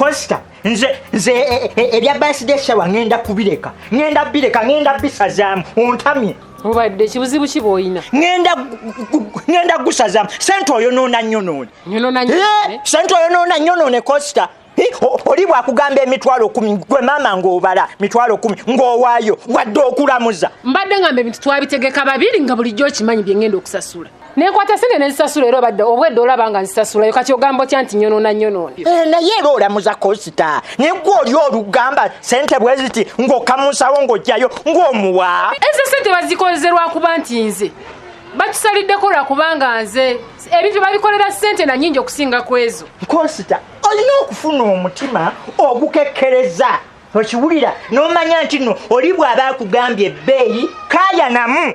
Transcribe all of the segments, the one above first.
Costa, nze ebya birthday shower ngenda kubireka, ngenda bireka, ngenda bisazaamu. Ontamye. Obadde kibuzibu ki bw'olina? Ngenda gusazaamu. Sente oyonoona nnyonoone. Nyonoona nnyonoone? Sente oyonoona nnyonoone, Costa. Oli bwakugamba 100,000, gwe maama ng'obala 100,000 ng'owaayo wadde okulamuza. Mbadde ngamba ebintu twabitegeka babiri nga bulijjo okimanyi bye ngenda okusasula. Nenkwata sente nenzisasula era obadde obwedde olaba nga nzisasulayo, kati ogamba otya nti nyonoona nyonoone? Naye era olamuza, Costa, naye gwe oli olugamba sente bwe ziti ng'okka mu nsawo ng'ojjayo ng'omuwa. Ezo sente bazikoze lwakuba nti nze batusaliddeko, lwakubanga nze ebintu babikolera sente na nnyingi okusinga ku ezo. Costa, olina okufuna omutima ogukekkereza, okiwulira, n'omanya nti nno oli bw'aba akugambye ebbeeyi kaayanamu.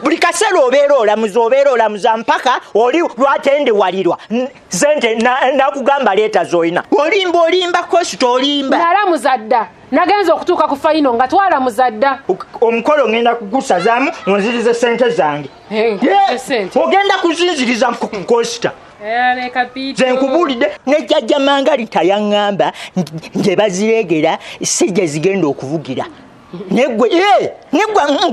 Buli kaseera obeera olamuza, obeera olamuza mpaka oli lwatendewalirwa sente nakugamba leeta z'olina. Olimba, olimba, Costa, olimba. Nalamuza dda, nagenza okutuuka ku final nga twalamuza dda. Omukolo ngenda kugusazaamu, onzirize sente zange. Nkuze sente. Ogenda kuzinziriza, Costa. Leka Piito. Nze nkubuulidde, ne jjajja Mangali tayaŋŋamba nje baziregera si gye zigenda okuvugira. Negwe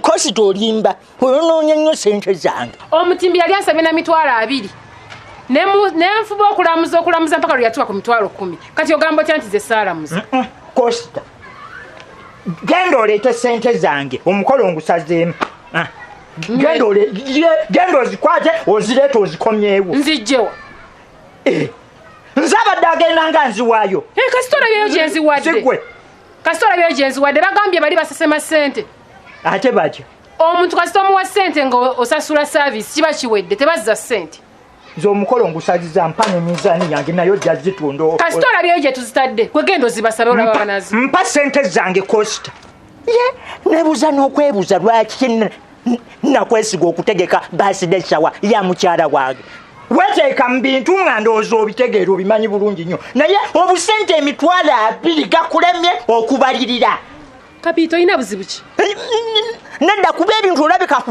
Costa, olimba, oyonoonya nnyo sente zange. Omutimbi yali asabye na 20,000, nenfuba okulamuza, okulamuza mpaka lwe yatuuka ku 10,000. Kati ogamba otya nti ze saalamuza? Costa, genda oleete sente zange, omukolo ngusazeemu. Ah, genda ozikwate, ozireete, ozikomyewo. Nzijjewa? Nze abadde agenda nga nziwaayo. Kasita olabyeyo gyenziwadde. Sigwe. Kasita olabyeyo gyenziwadde, bagambye bali basasema sente. Ate batya? Omuntu kasita omuwa sente nga osasula service, kiba kiwedde, tebazza sente. Nze omukolo ngusaziza, mpa n'emizaani yange nayo ojja zitunda. Kasita olabyeyo gye tuzitadde, gwe genda ozibasabe, olaba banazo. Mpa sente zange, Costa. Ye nebuuza n'okwebuuza lwaki nakwesiga okutegeka birthday shower ya mukyala wange. Weteeka mu bintu nga ndowooza obitegeera, obimanyi bulungi nnyo, naye obusente 20,000 gakulemye okubalirira. Kapiito, olina buzibu ki? Nedda, kuba ebintu olabika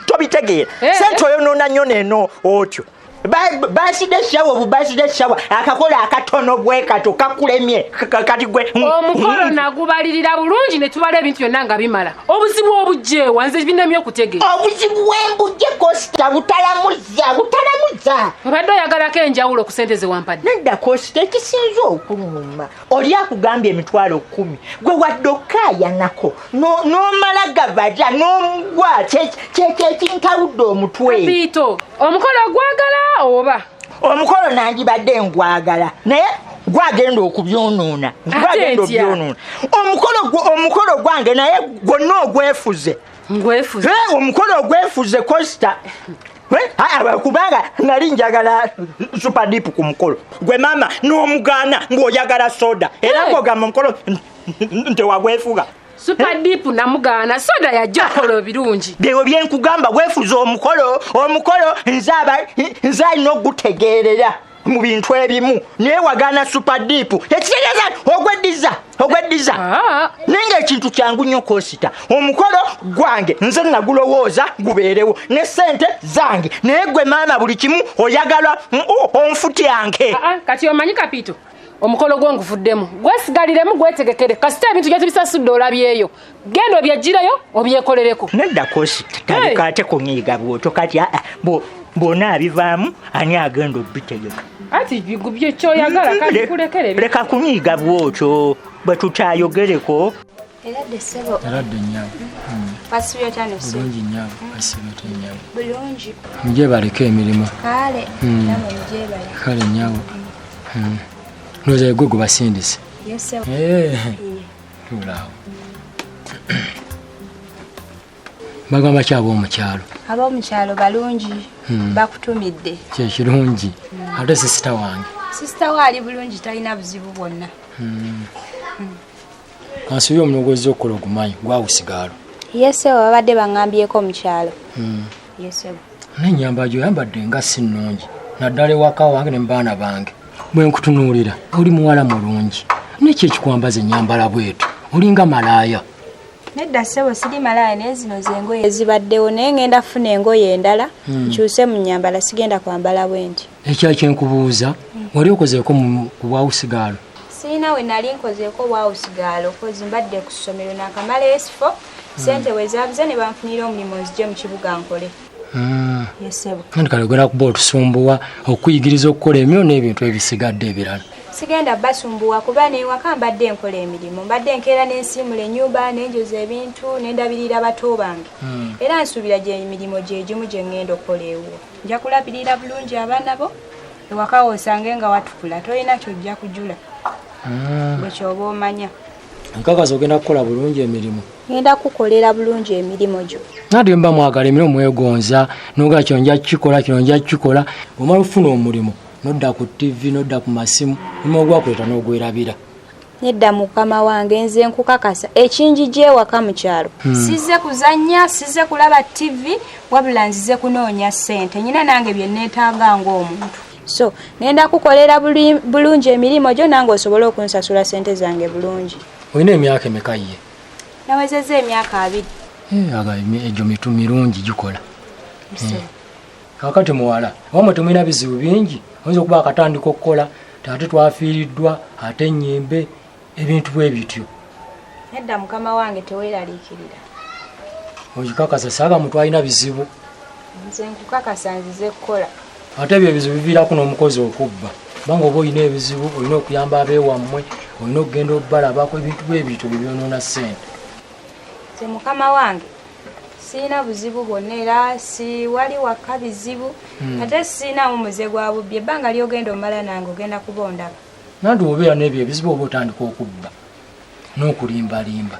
tobitegeera. Sente oyonoona nnyo neeno otyo. Birthday shower, obu birthday shower akakola akatono bwe kato kakulemye. Kati gwe Omukolo nagubalirira bulungi ne tubala ebintu byonna nga bimala. Obuzibu obugjeewa? Nze binemye okutegeera. Obuzibu wembujje, Costa, butalamuza, butalamuza. Obadde oyagalako enjawulo ku sente ze wampadde. Nedda, Costa, ekisinza okunuma, oli akugambye 10,000, gwe wadde okaayanako n'omala gabalya n'omugwa. Kyekintawudde omutwe. Kapiito, omukolo ogwagala oba? Omukolo nandibadde ngwagala, naye gwagenda okubyonoona. Ate Gwagenda ntya? okubyonoona omukolo gwange, naye gwonna ogwefuze. Ngwefuze? Omukolo ogwefuze, Costa. Kubanga nali njagala Super Dip ku mukolo, gwe maama n'omugaana ng'oyagala soda era ng'ogamba omukolo ntewagwefuga. Super Dip namugaana, soda yajja okukola ebirungi. Byewe byenkugamba, weefuze omukolo. Omukolo nze alina ogutegeerera mu bintu ebimu, naye wagaana Super Dip, ekitegeeza ogweddiza, ogweddiza. Naye ngaekintu kyangu nnyo, Costa. Omukolo gwange nze nagulowooza gubeerewo ne sente zange, naye gwe maama buli kimu oyagala onfutyange. Kati omanyi, Kapito, omukolo gwo nguvuddemu, gwesigaliremu, gwetegekere. Kasita ebintu bye tubisasudde, olabyeyo, genda obyeggireyo obyekolereko. Nedda, Costa, taleka ate kunyiiga bwotyo. Kati bw'onaabivaamu, ani agenda obitegeka? Ati bigubye kyoyagala, kati kulekere. Leka kunyiiga bwotyo, bwe tutaayogereko. Eradde, ssebo. Eradde, nnyabo. Wasibye otya no, ssebo? Bulungi, nnyabo. Wasibye otya, nnyabo? Bulungi. Mugyebaleko emirimu. Kale, namwe mugyebale. Kale, nnyabo. Ndowooza yegwe gwe basindise. Ye, ssebo. Tuulaawo. Bagamba ki ab'omukyalo? Ab'omukyalo balungi, bakutumidde. Kyekirungi. Ate sister wange? Sister we ali bulungi, talina buzibu bwonna. Kansuubire omulimu gw'ozza okukola ogumanyi, gwawusigaalo. Ye, ssebo, babadde baŋŋambyeko mu kyalo. Ye, ssebo. Naye ennyambala gy'oyambadde nga si nnungi, naddala ewaka wange ne mu baana bange. Bwe nkutunuulira, oli muwala mulungi, naye ki ekikwambaza ennyambala bwetyo? Olinga malaaya. Nedda ssebo, siri malaaya, naye zino z'engoye ezibaddewo, naye ngenda kufuna engoye endala nkyuse mu nnyambala, sigenda kwambala bwe nti. Ekya kyenkubuuza, wali okozeeko ku bwawusigaalo? Sirina we nali nkozeeko bwawusigaalo, kozi mbadde ku ssomero naakamala S4, ssente we zaabuze ne banfunira omulimu nzije mu kibuga nkole. Yes ssebo. Kandi kale ogenda kuba otusumbuwa okuyigiriza okukola emirimu n'ebintu ebisigadde ebirala. Sigenda basumbuwa kuba newaka mbadde nkola emirimu, mbadde nkeera n'ensiimula ennyumba, nenjoza ebintu, nendabirira bato bange. Era nsuubira gye emirimu gye gimu gye ŋŋenda okukola ewuwo. Nja kulabirira bulungi abaana bo, ewaka w'osange nga watukula, tolina ky'ojja kujula. Bwe ky'oba omanya. Nkakazi ogenda kukola bulungi emirimu. Ngenda kukolera bulungi emirimu gyo. Nate mba mwagala emirimu mwegonza, n'ogamba kino nja kukikola, kino nja kukikola. Bw'omala okufuna omulimu, n'odda ku TV, n'odda ku masimu, omulimu ogwakuleeta n'ogwerabira. Nedda mukama wange, nze nkukakasa ekinjija ewaka mu kyalo. Sizze kuzannya, sizze kulaba TV, wabula nzize kunoonya ssente. Nyina nange bye neetaaga ng'omuntu. So, ngenda kukolera bulungi emirimu gyo nange osobole okunsasula ssente zange bulungi. Olina emyaka emeka ye? Nawezezza emyaka 2. Egyo mitu mirungi gikola. Kaakati muwala, wamwe temulina bizibu bingi, oyinza okuba akatandika okukola, ate twafiiriddwa, ate ennyimbe, ebintu bwe bityo. Nedda mukama wange, teweeraliikirira. Okikakasa saaga muntu alina bizibu. Nze nkukakasa nzize kukola. Ate ebyo ebizibu biviirako n'omukozi okubba. Kubanga oba olina ebizibu, olina okuyamba abeewammwe, olina okugenda okubalabako, ebintu bwe bityo bye byonoona ssente. Nze mukama wange sirina buzibu bwonna era siwali waka bizibu, ate sirinamu muze gwa bubbi. Ebbanga ly'ogenda omala nange ogenda kuba ondaba. Nanti obeera n'ebyo ebizibu oba otandika okubba n'okulimbalimba.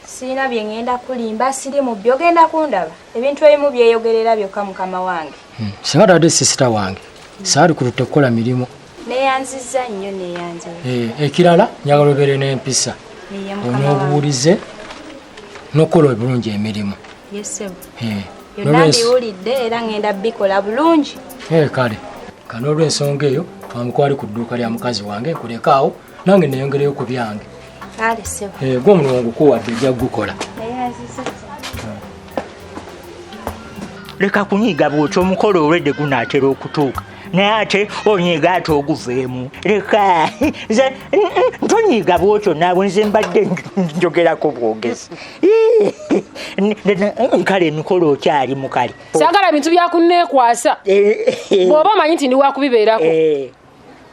Sirina bye ŋŋenda kulimba, siri mubbi, ogenda kundaba. Ebintu ebimu byeyogerera byokka mukama wange. Singa tadde sisita wange, saali kulutte kukola mirimu. Neeyanzizza nnyo, neeyanzizza. Ekirala njagala obeere n'empisa. Onoobuulize n'okukola obulungi emirimu. Yes ssebo. Byonna mbiwulidde era ŋŋenda bikola bulungi. Kale, kano olw'ensonga eyo twamukwali ku dduuka lya mukazi wange nkuleka awo nange neeyongereyo ku byange. Kale ssebo. Gwe omulimu ngukuwadde ojja kugukola. Leka kunyiiga bw'otyo, omukolo olwedde gunaatera okutuuka. Naye ate onyiiga ate oguveemu. Leka nze ntonyiiga bw'otyo naawe, nze mbadde njogerako bwogezi. Nkale emikolo okyali mukale. Saagala bintu bya kunneekwasa. Bw'oba omanyi nti ndi wa kubibeerako,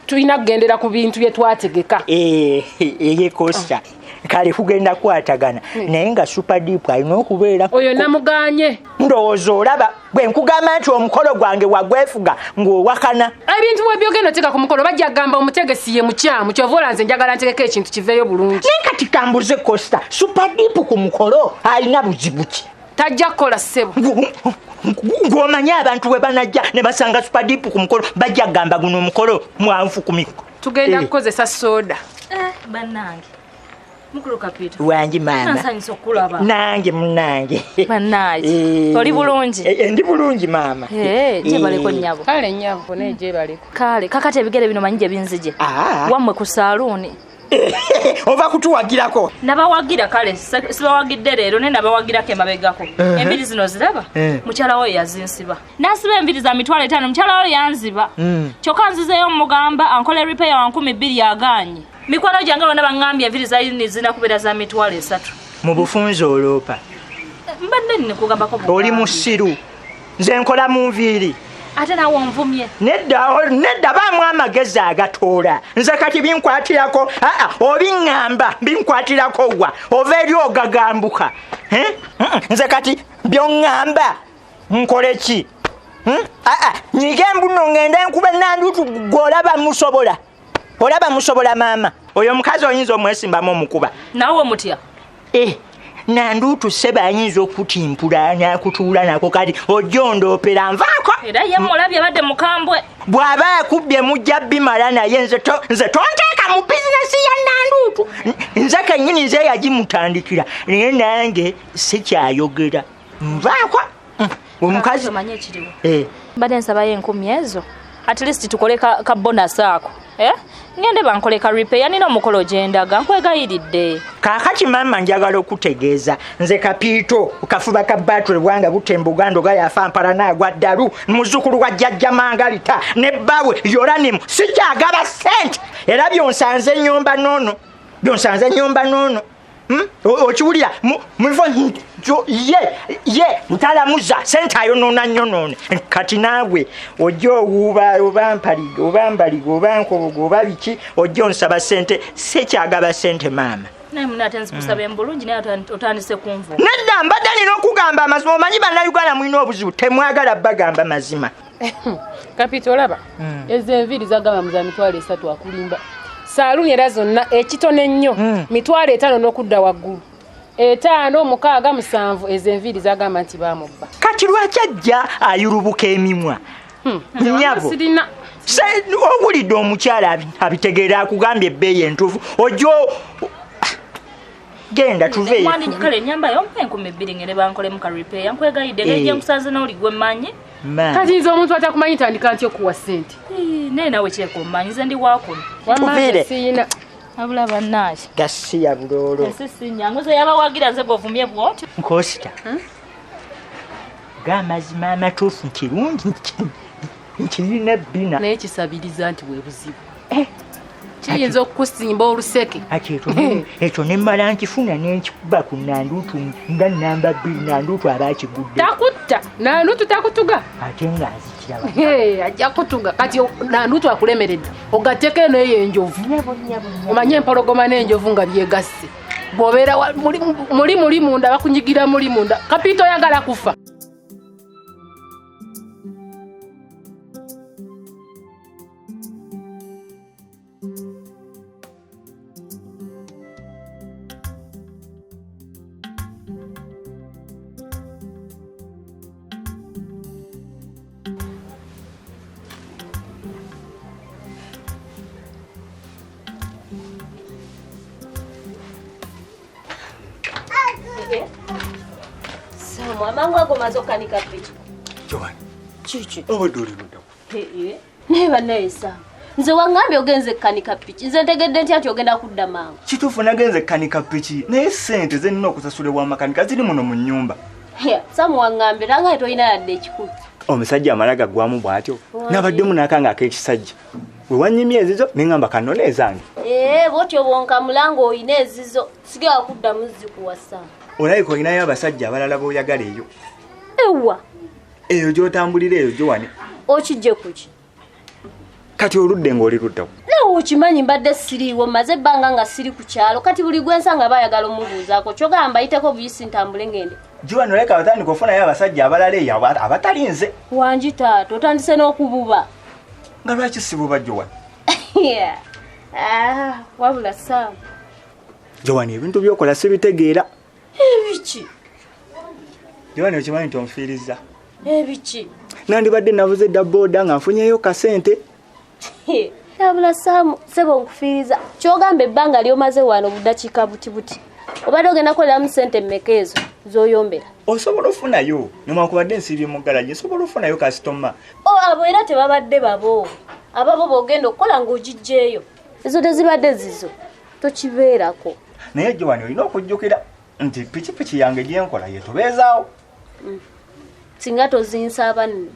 tulina kugendera ku bintu bye twategeka. Eyekosa. Kale kugenda kukwatagana naye nga Super Deep alina okubeera. Oyo namuganye. Ndowooza olaba bwe nkugamba nti omukolo gwange wagwefuga ng'owakana. Ebintu bwe byogenda oteeka ku mukolo bajja kugamba omutegesi ye mukyamu, kyova ola nze njagala ntegeke ekintu kiveeyo bulungi. Naye kati kambuze Costa, Super Deep ku mukolo alina buzibu ki? Tajja kukola ssebo. Ng'omanyi abantu bwe banajja ne basanga Super Deep ku mukolo bajja kugamba guno omukolo mwanfu ku mikolo. Tugenda kukozesa soda. Bannange. Mukulu Kapito. Wangi maama. Nsanyusa okulaba. Nange munnange. Bannange. Oli bulungi? Ndi bulungi maama. Gyebaleko nnyabo. Kale nnyabo naye gyebaleko. Kale kakati ebigere bino manyi gye binzije. Wammwe ku saaluuni. Ova kutuwagirako. Nabawagira kale sibawagidde leero naye nabawagirako emabegako. Enviiri zino ziraba? Mukyala we yazinsiba. Nasiba enviiri za 500,000, mukyala we yanziba. Kyokka nzizeeyo mugamba ankole repair wa 2,000 agaanye. Mikwano gyange bonna baŋŋambye enviiri za zina kubeera za 300,000. Mu bufunze oloopa. Mbadde nkugambako bugambi. Oli musiru. Nze nkola mu nviiri. Ate naawe onvumye. Nedda baamu amagezi agatoola. Nze kati binkwatirako, obiŋŋamba binkwatirako wa? Ova eri ogagambuka. Nze kati by'oŋŋamba nkole ki? Nyiga embuno ŋŋende nkube Nandutu gw'olaba musobola. Olaba musobola maama. Oyo omukazi oyinza omwesimbamu omukuba. Naawe mutya? Nandutu ssebo ayinza okutimpula n'akutuula nako kati ojja ondoopera nvaako. Era ye mulabye abadde mukambwe. Bw'aba akubbye mujja bimala naye nze tonteeka mu bizinesi ya Nandutu. Nze kennyini nze yagimutandikira naye nange sikyayogera. Nvaako. Omukazi omanyi ekiriwo. Mbadde nsabayo 10,000 ezo. At least tukole ka bonus ako. Ngende bankole ka repair nina omukolo gyendaga nkwegayiridde. Kaakati maama njagala okutegeeza nze Kapiito kafuba ka battery bwanga butemba Uganda oga yafa mpala naagwa ddalu muzzukulu wa jjajja Mangalita ne bbaawe Yoranimu sikyagaba ssente era byonsanze nnyumba noono byonsanze nnyumba noono. Okiwulira mufo ye ntalamuza sente ayonoona nnyonoone. Kati naawe ojja owuuba oba mpaliga oba mbaliga oba nkobogo oba biki ojja onsaba sente sekyagaba sente maama. Naye munne ate nzikusaba embulungi naye otandise kunvuma. Nedda mbadde nina okugamba amazima omanyi bannayuganda mulina obuzibu temwagala bagamba mazima. Kapito olaba ezo enviiri zagamba mu za 300,000 akulimba. Saaluuni era zonna ekitono ennyo 500,000 n'okudda waggulu. 5, 6, 7 ezo enviiri zagamba nti baamubba. Kati lwaki ajja ayulubuka emimwa? Nnyabo. Owulidde omukyala abitegeera akugambye ebbeeyi entuufu ojja genda tuveeyo. Kale nnyamba yo mpa 2,000 ngende bankolemu ka repair nkwegayidde engeri gye nkusanze n'oli gwe mmanyi. Kati nze omuntu atakumanyi tandika nti okuwa ssente. Naye nawe kyeko mmanyi nze ndi wakuno. Tuviire. Abula bannange. Gasiya buloolo. Ensi si nnyangu nze yabawagira nze gw'ovumye bw'otyo. Nkosita. G'amazima amatuufu kirungi nkirina bbina. Naye kisabiriza nti bwe buzibu. Kiyinza okukusimba oluseke. Ati ekyo ne mmala nkifuna ne nkikuba ku Nandutu nga namba 2 Nandutu aba akigudde. Takutta Nandutu takutuga. Ate nga nzikiraba. Ajja kutuga kati Nandutu akulemeredde ogatteko eno eyo enjovu. Omanye empologoma n'enjovu nga byegasse. Bw'obeera muli munda bakunyigira muli munda. Kapito oyagala kufa. Amangu ago maze okukanika piki. Joan. Kiki? Obadde oli ludda wa? Naye bannaye Sam, nze waŋŋambye ogenze kukanika piki. Nze ntegedde ntya nti ogenda kudda mangu. Kituufu nagenze kukanika piki naye ssente ze nnina okusasula ewa makanika ziri muno mu nnyumba. Sam waŋŋambye era nga tolina yadde ekikumi. Omusajja amala gaggwamu bw'atyo. Nabaddemu n'akanga ak'ekisajja. We wannyimye ezizo ne ŋŋamba kannone ezange. Bw'otyo bw'onkamula ng'olina ezizo sigenda kuddamu zikuwa Sam. Olabika olinayo abasajja abalala b'oyagala eyo. Ewa. Eyo gy'otambulira eyo Joan. Okijje kuki? Kati oludde ng'oli ludda wa? Nawe okimanyi mbadde siriiwo mmaze ebbanga nga siri ku kyalo kati buli gwe nsanga baayagala omubuuzaako kyogamba mbayiteko buyisi ntambule ngende. Joan olabika watandika ofunayo abasajja abalala eyo abatali nze. Wangi taata otandise n'okububa. Nga lwaki sibuba Joan? Wabula Sam. Joan ebintu by'okola sibitegeera. Ebiki? Joan okimanyi nti onfiirizza. Ebiki? Nandibadde navuze dda booda nga nfunyeyo kasente. Wabula Sam ssebo nkufiiriza. Ky'ogamba ebbanga ly'omaze wano budakiika buti buti. Obadde ogenda kukoleramu ssente mmeka ezo z'oyombera? Osobola ofunayo newankubadde nsiibye mu ggalagi nsobola ofunayo kasitoma. Abo era tebabadde babo. Ababo b'ogenda okukola ng'ogiggyeeyo. Ezo tezibadde zizo. Tokibeerako. Naye Joan olina okujjukira nti pikipiki yange gye nkola yetubeezaawo. Singa tozinsaba nno.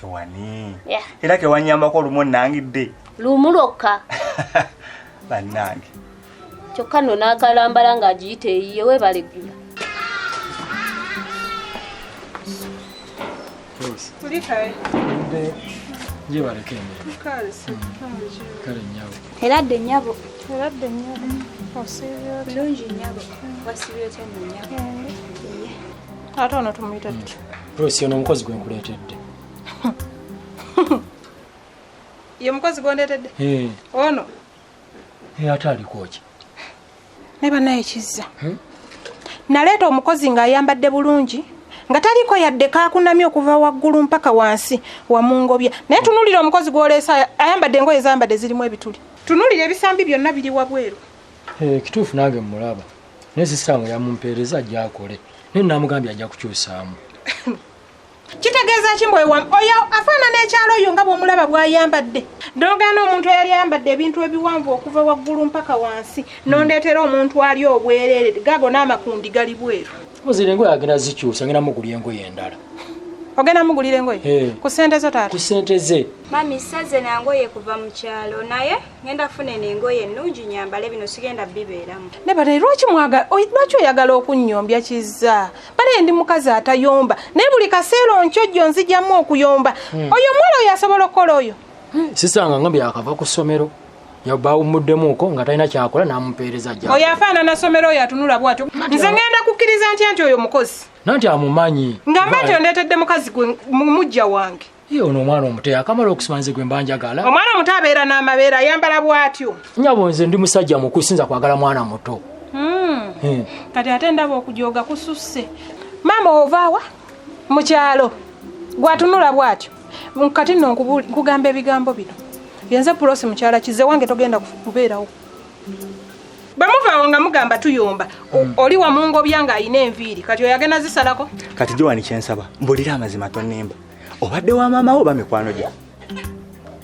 Joan. Era ke wannyambako olumu nnangidde. Lumu lwokka. Bannange. Kyokka nno n'akalambala ng'agiyita eyiye weebale ggula. Gyebaleko emirimu. Kale nnyabo. Eradde nnyabo. Eradde nnyabo. Osiibye otya? Bulungi nnyabo. Wasiibye otya nno nnyabo? Ate ono tumuyita tutya? Prosi ono omukozi gwe nkuleetedde. Ye mukozi gw'ondeetedde? Ono? Ate aliko ki? Naye bannaye kizza. Naleeta omukozi ng'ayambadde bulungi nga taliko yadde kaakunamye okuva waggulu mpaka wansi wamungobya. Naye tunuulira omukozi gw'oleese ayambadde engoye z'ayambadde zirimu ebituli. Tunuulira ebisambi byonna biri wabweru. Kituufu nange mmulaba. Naye sisita wange yamumpeereza ajja akole. Naye namugambye ajja kukyusaamu. Kitegeeza ki mbwe oyo afaanana ekyalo oyo nga bw'omulaba bw'ayambadde? N'ogaana omuntu eyali ayambadde ebintu ebiwanvu okuva waggulu mpaka wansi, n'ondeetera omuntu ali obwereere, gago n'amakundi gali bweru. Muzire engoye agenda zikyusa, ngenda mugulira engoye endala. Ogenda mugulira engoye? Ku ssente zo taata? Ku ssente ze. Mami, saze na ngoye kuva mu kyalo, naye ngenda funa eno engoye ennungi nyambale, bino sigenda bibeeramu. Ne bane lwaki mwagala, lwaki oyagala okunnyombya Kizza? Bane ndi mukazi atayomba, naye buli kaseera onkyojjo nzijjamu okuyomba. Oyo omuwala oyo asobola okukola oyo? Sisanga ngambye akava ku ssomero. Bawumuddemuuko nga talina kyakola n'amupeereza ajja. Oyo afaanana ssomero oyo atunula bw'atyo. Nze ngenda kukkiriza ntya nti oyo mukozi? Nanti amumanyi. Ngamba nti ondeetedde mukazi gwe mujja wange. Ye ono omwana omuto akamala okusoma nze gwe mba njagala. Omwana omuto abeera n'amabeere ayambala bw'atyo. Nnyabo nze ndi musajja mukulu sinza kwagala mwana muto. Kati ate ndaba okujooga kususse. Maama ovaawa mu kyalo gwatunula bw'atyo. Kati nno nkugamba ebigambo bino. Yenze Pulosi mukyala Kizze wange togenda kubeerawo. Bwe muvaawo nga mugamba tuyomba, oli wamungobya ng'alina enviiri, kati oyo agenda zisalako? Kati Joan kyensaba, mbulira amazima tonnemba. Obadde wa maama wo oba mikwano gyo?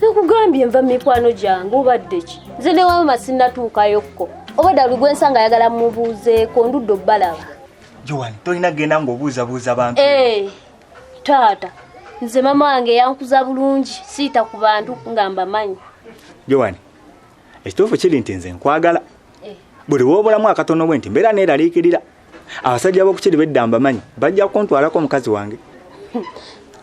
Nkugambye nva mikwano gyange, obadde ki? Nze ne wamama sinnatuukayokko. Obadde buli gwe nsanga ayagala mubuuzeeko, ndudde obbalaba. Joan, tolina kugenda ng'obuuzabuuza bantu. Taata, nze mama wange yankuza bulungi, siita ku bantu nga mbamanyi. Joan, ekituufu kiri nti nze nkwagala. Buli w'obulamu akatono bwe nti mbeera neeraliikirira. Abasajja b'okukiri bedda mbamanyi, bajja kuntwalako mukazi wange.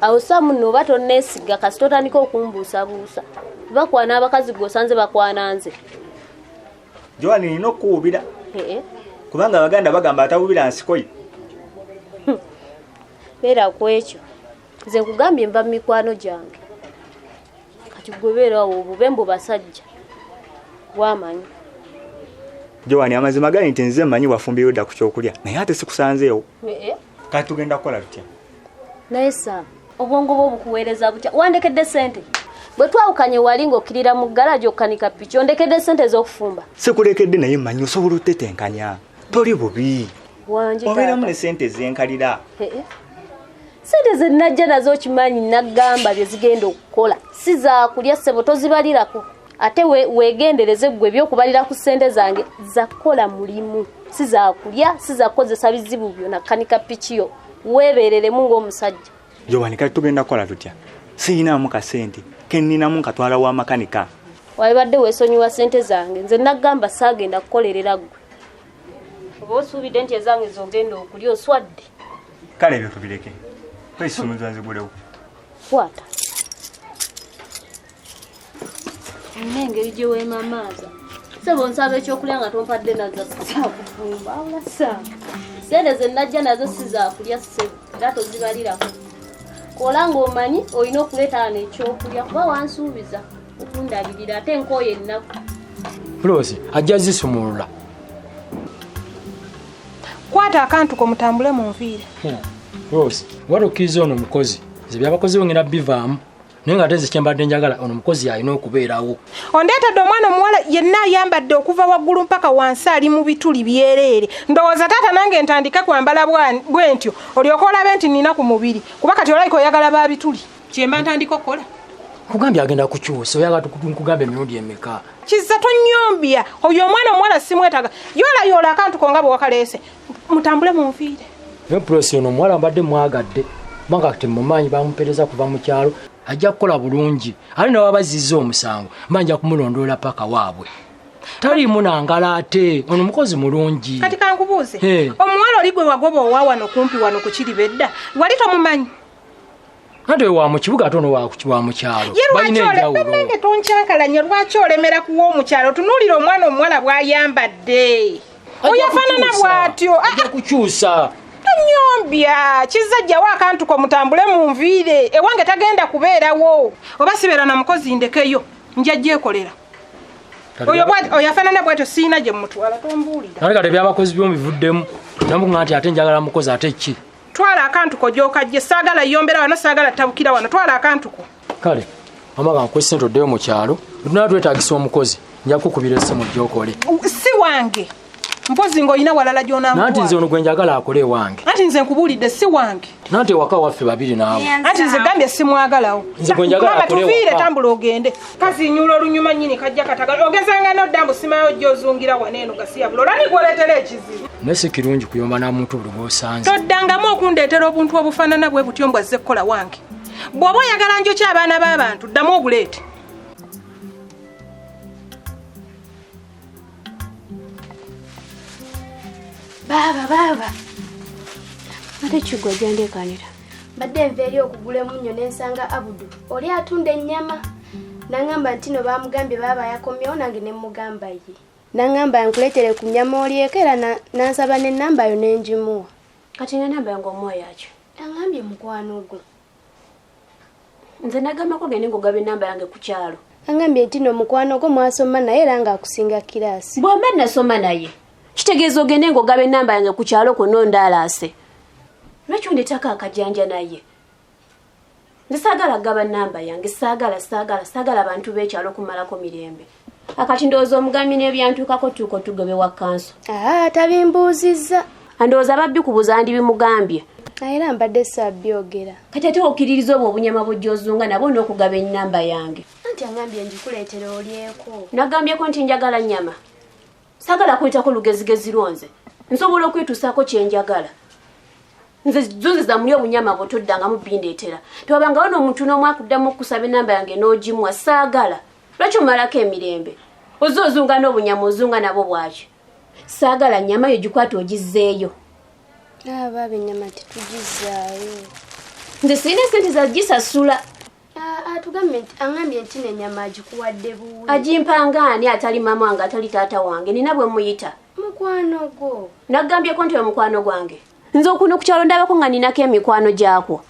Awo Samu nno oba tonneesiga kasita otandika okumbuusabuusa. Bakwana abakazi gw'osanze bakwana nze. Joan nina okukuwubira. Kubanga abaganda bagamba atawubira nsiko ye. Beera ku ekyo. Nze nkugambye nva mu mikwano gyange. Kati gwe beera awo obube mbu basajja. Wamanyi. Joan amazima gali nti nze mmanyi wafumbirwa dda ku kyokulya naye ate sikusanzeewo. Kati tugenda kukola tutya? Naye Sam, obwongo bwo bukuweereza butya? Wandekedde ssente. Bwe twawukanye wali ng'okkirira mu ggaragi okkanika piki, ondekedde ssente ez'okufumba. Sikulekedde naye mmanyi osobola otetenkanya. Toli bubi. Wangi Obeeramu ne ssente ezenkalira. Ssente ze najja nazo okimanyi nagamba bye zigenda okukola. Si za kulya ssebo tozibalirako. Ate weegendereze ggwe eby'okubalira ku ssente zange za kukola mulimu. Si za kulya, si za kukozesa bizibu byo nakkanika piki yo. Weebeereremu ng'omusajja. Joan kati tugenda kukola tutya? Siyinaamu kasente, ke nninamu nkatwala wa makanika. Wabadde weesonyiwa ssente zange, nze nagamba saagenda kukolerera ggwe. Oba osuubidde nti ezange z'ogenda okulya oswadde. Kale ebyo tubireke. Kwesumuza nzigulewo. Kwata. Olina engeri gye weemamaaza. Ssebo nsaba ekyokulya nga tompadde nazo sizaakufumba. Wabula ssaawa. Ssente ze najja nazo si zaakulya ssebo, era tozibalirako. Kola ng'omanyi olina okuleeta wano ekyokulya kuba wansuubiza okundabirira ate nkooye ennaku. Pulosi ajja zisumulula. Kwata akantu ko mutambule mu nviiri. Pulosi, wali okkiriza ono mukozi. Nze by'abakozi bo ngenda bivaamu. Naye nga ate nze kye mbadde njagala ono mukozi alina okubeerawo. Ondeetedde omwana omuwala yenna ayambadde okuva waggulu mpaka wansi ali mu bituli byereere. Ndowooza taata nange ntandike kwambala bwe ntyo olyoke olabe nti nnina ku mubiri. Kuba kati olabika oyagala ba bituli. Kye mba ntandika okukola. Nkugambye agenda kukyusa, oyagala nkugambe emirundi emeka? Kizza tonnyombya. Oyo omwana omuwala simwetaaga. Yoolayoola akantu ko nga bwe wakaleese. Mutambule munviire. Naye Pulosi ono omuwala mbadde mwagadde. Kubanga kati mumanyi bamupeereza kuva mu kyalo. Ajja kukola bulungi. Ate ne bw'aba azzizza omusango, mba nja kumulondoola paka waabwe. Taliimu nangala ate, ono mukozi mulungi. Kati kankubuuze, omuwala oli gwe wagoba owa wano kumpi wano ku kiriba edda, wali tomumanyi? Anti oyo wa mu kibuga ate ono wa mu kyalo. Ye Balina lwaki enjawulo. Bannange tonkyankalanya, lwaki olemera kuwa omukyalo? Tunuulira omwana omuwala bw'ayambadde. Oyo afaanana bw'atyo. Ajja kukyusa. Tonyombya, Kizza jjawo akantu ko mutambule munviire. Ewange tagenda kubeerawo. Oba sibeera na mukozi ndekeyo, nja gyekolera. Oyo oyo afaanana bw'atyo siyina gye mmutwala, tombuulira. Kale kati eby'abakozi byo mbivuddemu. Namukuŋŋa nti ate njagala mukozi ate ki? Twala akantu ko gy'okajje, saagala yombera wano, saagala tabukira wano, twala akantu ko. Kale, mama kankuwe ssente oddeyo mu kyalo. Bwe tunaaba twetaagisa omukozi, nja kukukubira essimu gy'okole. Si wange. Mpozi ng'olina walala Nanti nze gy'onamutwala. ono gwe njagala akole ewange. Anti nze nkubuulidde si wange. Nanti ewaka waffe babiri naawe. Anti nze gambye simwagalawo. Nze gwe njagala Maama akole tuviire ewaka. tambula ogende. Kazinyula olunyuma nnyini kajja katagala. Ogezanga n'odda mbu simayo ojja ozungira wano eno gasiya bulo. Olani gwoleetera ekizibu. Naye si kirungi kuyomba na muntu buli gw'osanze. Toddangamu okundeetera obuntu obufaanana bwe butyo mbw azze kukola wange. Bw'oba oyagala njokye abaana b'abantu ddamu obuleete. Baaba baaba. Ate kigwa gyandekanira. Mbadde nva eri okugula emunnyo ne nsanga Abudu oli atunda ennyama. Nangamba nti no baamugambye baaba yakomyewo nange ne mmugamba ye. Nangamba nkuleetere ku nnyama olyeko era n'ansaba n'ennamba yo ne ngimuwa. Kati n'ennamba yange omuwa yaaki? Angambye mukwano gwo. Nze nagambako gende ng'ogaba ennamba yange ku kyalo. Angambye nti no mukwano gwo mwasoma naye era ng'akusinga kiraasi. Bw'omba nasoma naye kitegeeza ogende ng'ogaba ennamba yange ku kyalo kwonna ondaalaase. Lwaki ondeetako akajanja naye? Nze saagala kugaba nnamba yange, saagala, saagala, saagala abantu b'ekyalo kumalako mirembe. Akati ndowooza omugambye n'ebyantuukako tuuka otugobe wa kkanso. Aa, tabimbuuzizza. Andowooza babbi kubuuza ndibimugambye. Era mbadde saabyogera. Kati ate okkiririza obwo obunyama bw'ojja ozunga nabwo n'okugaba ennamba yange. Anti angambye ngikuleetere olyeko. Nagambyeko nti njagala nnyama. Saagala kuyitako lugezigezi lwo nze. Nsobola okwetuusaako kye njagala. Nze zunziza muli obunyama bwo toddangamu bindeetera. Tewabangawo n'omuntu n'omu akuddamu okusaba ennamba yange n'ogimuwa, saagala. Lwaki omalako emirembe? Ozze ozunga n'obunyama ozunga nabwo bwaki? Saagala nnyama yo gikwate ogizzeeyo. Baaba ennyama tetugizzaayo. Nze sirina ssente za gisasula. Atugambye nti angambye nti n'ennyama agikuwadde buwi. Agimpanga ani atali maama wange atali taata wange nina bwe muyita. Mukwano gwo. Nagambyeko nti oyo mukwano gwange. Nze okuno ku kyalo ndabako nga ninako emikwano gyakwo.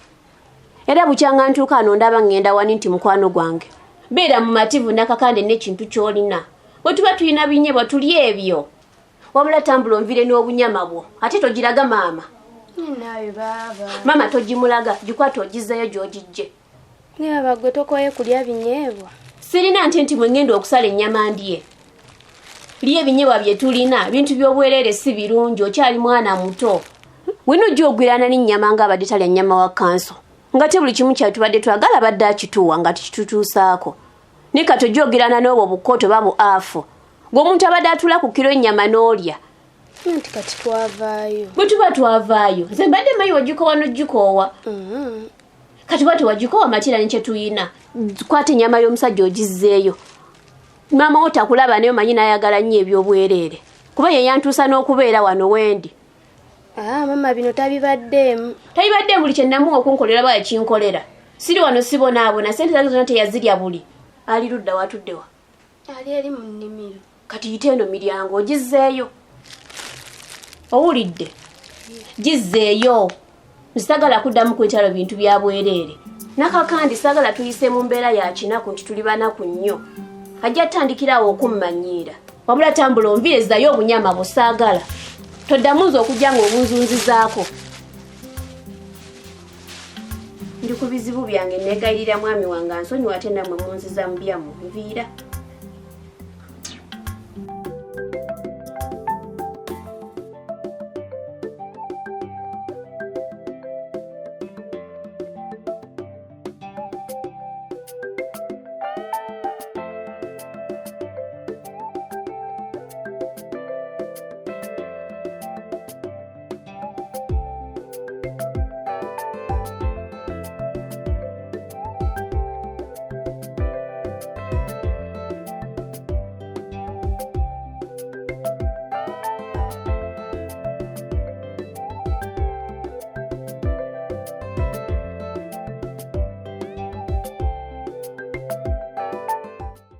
Era bukyanga ntuuka ano ndaba ŋŋenda wani nti mukwano gwange. Beera mumativu nakakande n'ekintu ky'olina. Bwe tuba tulina binyeebwa tulye ebyo. Wabula tambula onvire n'obunyama bwo. Ate togiraga maama. Naawe baaba. Maama togimulaga, gikwate ogizzeeyo gy'ogijje. Naye baaba gwe tokooye kulya binyeebwa. Sirina nte nti bwe ŋŋenda okusala ennyama ndye. Lya ebinyeebwa bye tulina, bintu by'obwereere si birungi, okyali mwana muto. Wino ojja ogwirana n'ennyama ng'abadde talya nnyama wa kkanso. Nga te buli kimu kyatubadde twagala abadde akituwa nga tukitutuusaako. Naye kati ojja ogirana n'obwo bukooto oba bu afu. Gwe omuntu abadde atuula ku kiro ennyama n'olya. Anti kati twavaayo. Bwe tuba twavaayo, nze mbadde mmanyi wagikoowa n'ogikoowa. Kati bw'ati wagikoowa matira ne kye tuyina. Kwata ennyama y'omusajja ogizzeeyo. Maama wo takulaba naye omanyi n'ayagala nnyo eby'obwereere. Kuba ye yantuusa n'okubeera wano wendi. Maama bino tabibaddeemu. Tabibaddeemu buli kye namuwa okunkolera bwa yakinkolera. Siri wano sibonaabona, ssente zange zonna teyazirya buli. Ali ludda watudde wa? Ali eri mu nnimiro. Kati yita eno miryango ogizzeeyo. Owulidde? Gizzeeyo. Nsaagala kuddamu kwetala bintu bya bwereere. Nakakandi saagala tuyise mu mbeera ya kinaku nti tuli banaku nnyo. Ajja ttandikirawo okummanyiira. Wabula tambula onviire zzayo obunyama bwo saagala. Toddamu nze okujja ng'obunzunzizaako. Ndi ku bizibu byange neegayirira mwami wange ansonyiwe ate nammwe munziza mu byammwe nviira.